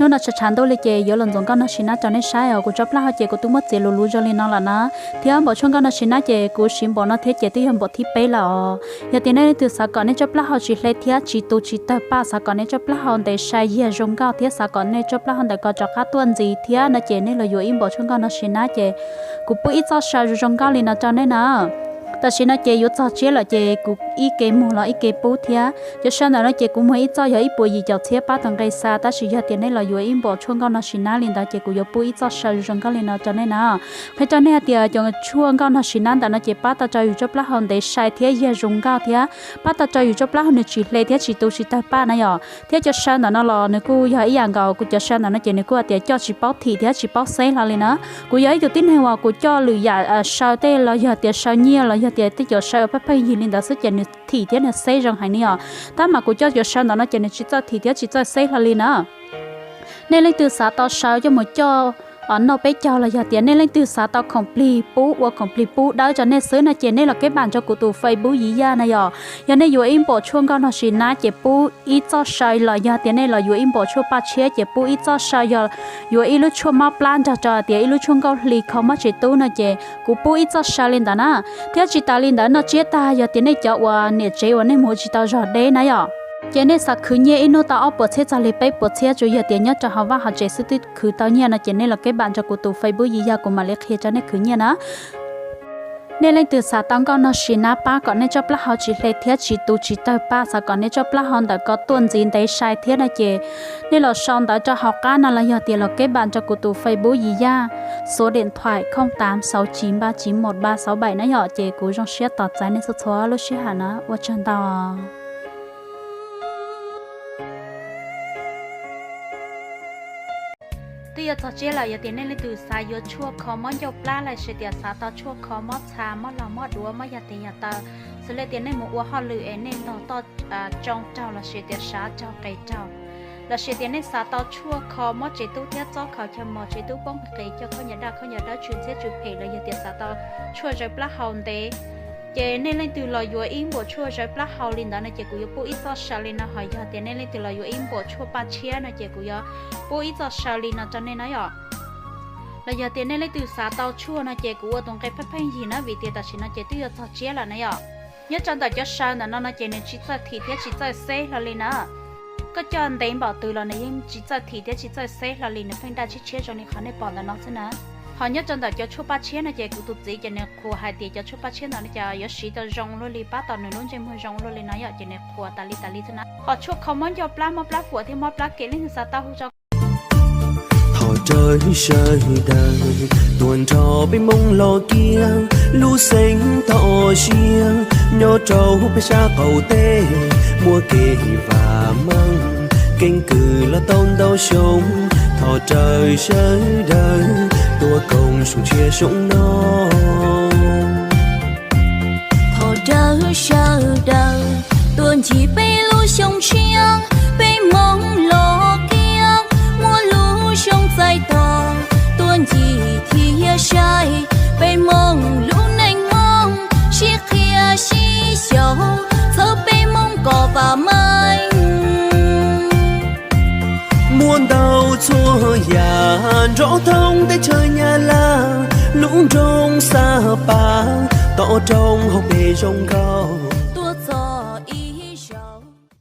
Hnub no tshav tshav ntuj li ces yuav los ntxuav nkauj nog sis nab rau nej saib os. Kuv tsob plaub hau ces kuv twb muab txiav luv luv zoo li no lawm na. Thiab npaum tshuaj nkauj nog sis nab ces kuv siv npaum no thiab ces twb yog npaum thib peb lawm os. Yog tias nej leej twg xav kom nej tsob plaub hau tsis hle thiab tsis tu tsis tawg paj, xav kom nej tsob plaub hau ntev sai yiag zoo nkauj thiab xav kom nej tsob plaub hau ntawm ko rov qab tuaj ntxiv thiab no ces nej los yuav ib npaum tshuaj nkauj nog sis nab ces kuv pub ib txoj saw zoo zoo nkauj li no rau nej na. Tam sim no ces yuav txog tsiab lawm ces kuv ib ke muag los ib ke pub thiab. Cov saw ntawm no ces kuv muag ib txoj yog ib puas yim caum txhiab pab tau nqe xa, tab sis yog tias nej los yuav ib npaum tshuaj nkauj nog sis nab li ntawd ces kuv yuav pub ib txoj saw zoo nkauj li no rau nej na. Qhia rau nej hais tias cov tshuaj nkauj nog sis nab ntawm no ces pab tau rau yus tsob plaub hau ntev sai thiab yiag zoo nkauj thiab pab tau rau yus tsob plaub hau nws tsis hle thiab tsis tu tsis tawg paj na yom. Thiab cov saw ntawm no los nws kuj yog ib yam nkaus, kuv cov saw ntawm no ces nws kuj hais tias coj tsis paub thim thiab tsis paub xeb hlo li na. Kuv yog ib tug tib neeg uas kuv coj lwm yam saw tej los yog tias saw nyiaj los yog tias tej cov saw pheej pheej yig li ntawd xwb ces nws thim thiab nws xeb zoo heev li os. Tab mas kuv coj cov saw ntawm no ces nws tsis txawj thim thiab tsis txawj xeb hlo li na. Nej leej twg xav tau saw coj mus coj noj peb caug los yog tias nej leej twg xav tau khoom plig pub ua khoom plig pub dawb rau nej xwb no ces nej los keb npam rau kuv tus Facebook Yim Yaj na yom. Yog nej yuav ib npaum tshuaj nkauj nog sis nab ces pub ib txoj saw, los yog tias nej los yuav ib npaum tshuaj paj tshiab ces pub ib txoj saw, yog yuav ib lub tshuaj mob plab nrog rau tias ib lub tshuaj nkauj hli kho mob tsev tub no ces kuv pub ib txoj saw li ntawd na. Thiab tsis tas li ntawd noj tsiab tag yog tias nej cov uas niam tsev uas nej mus tsis tau zog deb na yom, ces nej xav khwv nyiaj ib hnub tau ob puas txhiab txog li peb puas txhiab, tsuas yog tias nyob rau hauv vaj hauv tsev xwb twb khwv tau nyiaj no ces nej los keb npam rau kuv tus Facebook Yim Yaj kuv mam li qhia rau nej khwv nyiaj na. Nej leej twg xav tau nkauj nog sis nab pab kom nej tsob plaub hau tsis hle thiab tsis tu tsis tawg paj, xav kom nej tsob plaub hau ntawm ko tuaj ntxiv ntev sai thiab no ces nej los sau ntawv rau hauv qab no los yog tias los keb npam rau kuv tus Facebook Yim Yaj, số điện thoại không tám sáu chín ba chín một ba sáu bảy na yom, ces kuv zoo siab tos txais nej txhua txhua lub sij hawm na, ua tsaug ntau. Twb yuav txog tsiab lawm, yog tias nej leej twg xav yuav tshuaj kho mob ncauj plab los sis tias xav tau tshuaj kho mob txha, mob laug mob duav, mob yag tes yag taw, xws li tias nej mus ua hauj lwm es nej ntaug toj tsoo raug los sis tias sav raug qe raug, los sis tias nej xav tau tshuaj kho mob tsev tub thiab txob khaus chaw mos tsev tub poob qis, coj khaub ncaws daj khaub ncaws dawb, tsw ntxhiab tsw phem, los yog tias xav tau tshuaj zawv plaub hau ntev, ces nej leej twg los yuav ib npaum tshuaj zawv plaub hau li ntawd no ces kuv yuav pub ib txoj saw li no. Ho yog tias nej leej twg los yuav ib npaum tshuaj paj tshiab no ces kuv yuav pub ib txoj saw li no rau nej na yom. Los yog tias nej leej twg xav tau tshuaj no ces kuv ua tus nqe pheej pheej yig na, vim tias tam sim no ces twb yuav txog tsiab lawm na yom. Nyob rau ntawm cov saw ntawm no no ces nws tsis txawj thim thiab tsis txawj xeb hlo li na. Koj coj ntev npaum twg los nws yeej tsis txawj thim thiab tsis txawj xeb hlo li, nws pheej daj tshiab tshiab zoo li qhov nej pom ntawm no xwb na. Ho nyob rau ntawm cov tshuaj paj tshiab no ces kuv tus txiv ces nws qhuas hais tias cov tshuaj paj tshiab ntawm no ces yuav siv tau zoo luaj li, pab tau nws lub ntsej muag zoo luaj li no yom, ces nws qhuas tas li tas li xwb na. Ho tshuaj kho mob ncauj plab, mob plab huam thiab mob plab kem leej twg xav tau hu rau Thov rawv sawv daws tuaj nrog peb Hmoob los kiag lub xeev toj siab nyob rau peb sab qaum teb, muaj kev vam meej keeb kwm los tau ntau xyoo. Thov rawv sawv daws tuaj koom xyoo tshiab xyoo no. Thov rawv sawv daws tuaj ncig peb lub xyoo tshiab, peb Hmoob los kiag muaj lub xyoo txais tos, tuaj ncig thiab saib peb Hmoob lub neej Hmoob, sib qhia sib xyaum txhawb peb Hmoob kom vam meej. Muaj ntau txhua yam nrov thoob teb chaws Nyab Laj, lub nroog Xab Pas, tom roob hauv pes zoo nkauj.